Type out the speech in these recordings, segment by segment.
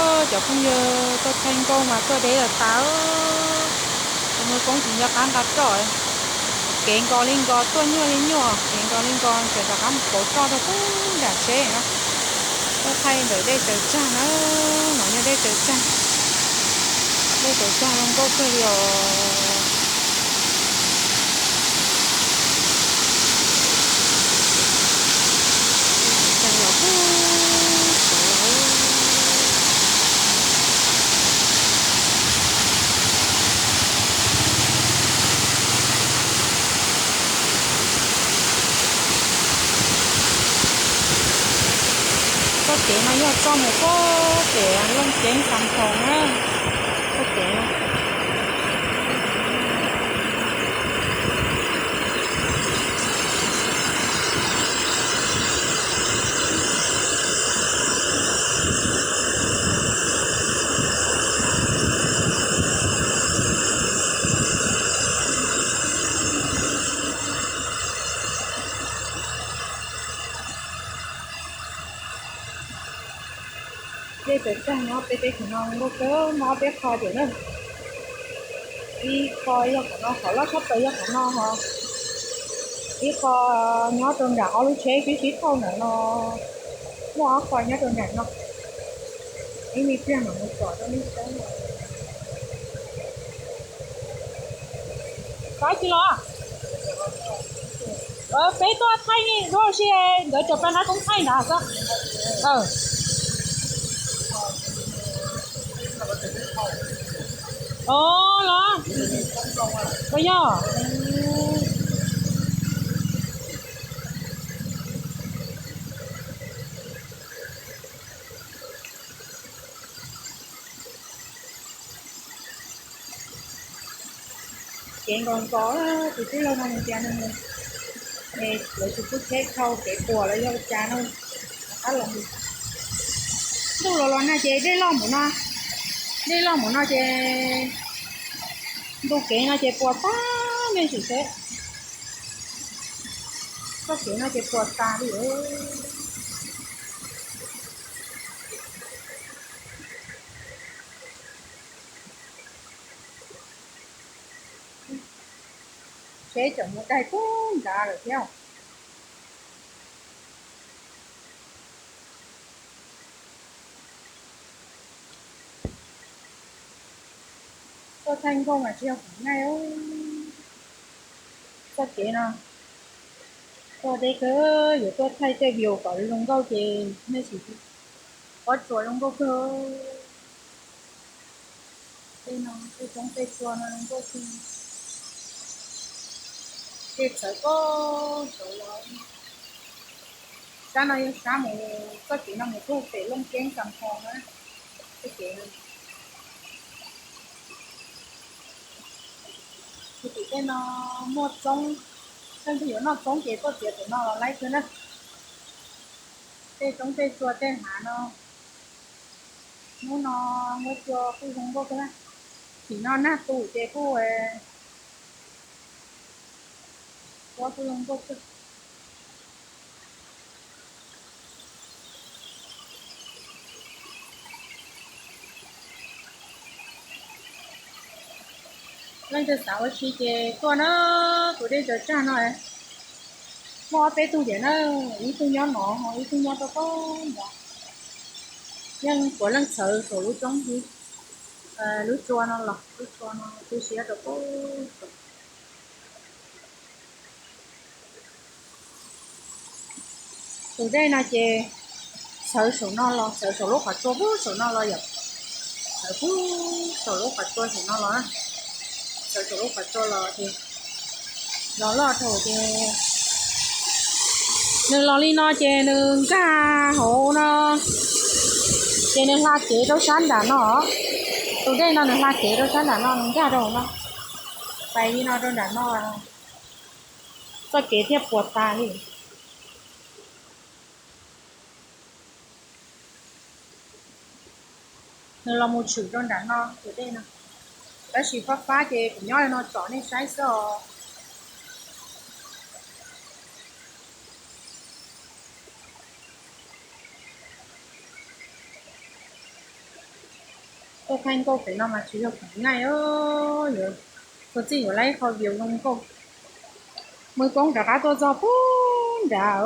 Cov phooj ywg, tuaj thaij nkauj mas tuaj deb lawm tas. Tus nws poob tsis nco qab nqa roj, kev nkos li nkos, tuaj nyuaj li nyuaj, kev nkos li nkos, tseem rov qab mus pauv roj rau pem nram tsheb na. Tuaj thaij ntawm dej Tsaws Tsag na, no yog dej Tsaws Tsag. Dej Tsaws Tsag zoo nkauj kawg li os. Txoj kev no yog txoj mus puag pem Looj Ceeb Xam Thoos na. Txoj kev no. Dej Tsaws Tsag nyob peb teb chaws no nkauj kawg, muaj ob peb qho tiam na. Ib qho yog qhov no, qhov loj tshaj plaws yog qhov no ho. Ib qho nyob rau nram ob lub tsheb sib sib thauj ntawm no. Muaj ob qho nyob rau nram no. Ib me pliag mam mus tsom rau nej saib. Pab tsis los? Peb tuaj thaij nej duab si, nkawd cov pab nab koob thaij ntawd xwb. Os los. Puas yog? Kev nkos nkos, tus tij laug no nws tias nws, lawv tsis pub tsheb dhau kev puas los yog ua cas no. Rov qab los, ntuj los los nag ces dej loj mus no, dej loj mus no ces ntu kev no ces puas tag me ntsis xwb. Txoj kev no ces puas tas li. Tsheb tseem mus daig puag nrad lawm thiab. Tuaj thaij nkauj mas tsis yog kuv naj, txoj kev no tuaj deb kawg, yuav tuaj thaij tej view kom zoo nkauj ces nej sim, pob tsuas zoo nkauj kawg. Tej no tej roob tej tsua no zoo nkauj kawg. Tej txawv koj txawv los, sab no yog sab mus, txoj kev no mus puag pem Looj Ceeb Xam Thoos na. Txoj kev no, txoj kev tej no muaj txoob, leej twg yuav noj txoob ces tuaj txiav tus no los laib kawg na. Tej roob tej tsua tej hav no, hnub no muaj tsua kuj zoo nkauj kawg na. Tsim no nag tu ces kuj, kuj zoo nkauj kawg. Leej twg xav ua si ces tuaj na, tus dej tsaws tsag no. Muaj ob peb tug tiam na, ib tug nyob no, ib tug nyob rau pem nrad. Yeej puav leej txhawv saum lub roob, lub tsua no los, lub tsua no tu siab rau pem. Tus dej no ces txhawv saum no los, txhawv saum lub qhov tsua pem saum no los yom. Txhawv pem saum lub qhov tsua saum no los, txhawv saum lub qhov tsua los ces los loj dhau ces nws los li no ces nws nkag hauv no, ces nws hla kev rau sab nram no. Tus dej no nws hla kev rau sab nram no, nws nkag rau hauv no, pais li no rau nram no, txoj kev thiaj puas tas li. Nws los mus tshwm rau nram no tus dej no, tab sis fab fab ces kuv nyob li no tsom nej saib xwb os. Tuaj thaij nkauj pem no mas tsis yog khoom nyaj, yuav txhua txij yuav laib qho view zoo nkauj. Muaj ib poob rov qab tuaj txog pub nrad.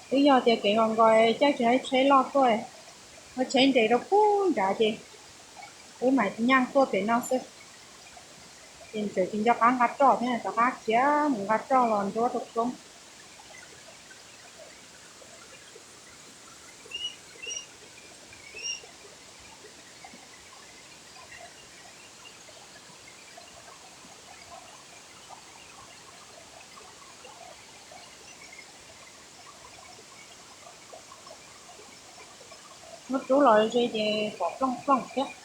Twb yog tias kev nkaus nkaus caij tsis laib tsheb loj tuaj, ua tsheb nres rau pub nrad ces wb mam nyaj tuaj pem no xwb. Ces tseem tsis nco qab nqa roj thiab, rov qab khiav mus nqa roj los nruab rau poob. Muab rub los ze ces pom plooj plooj thiab.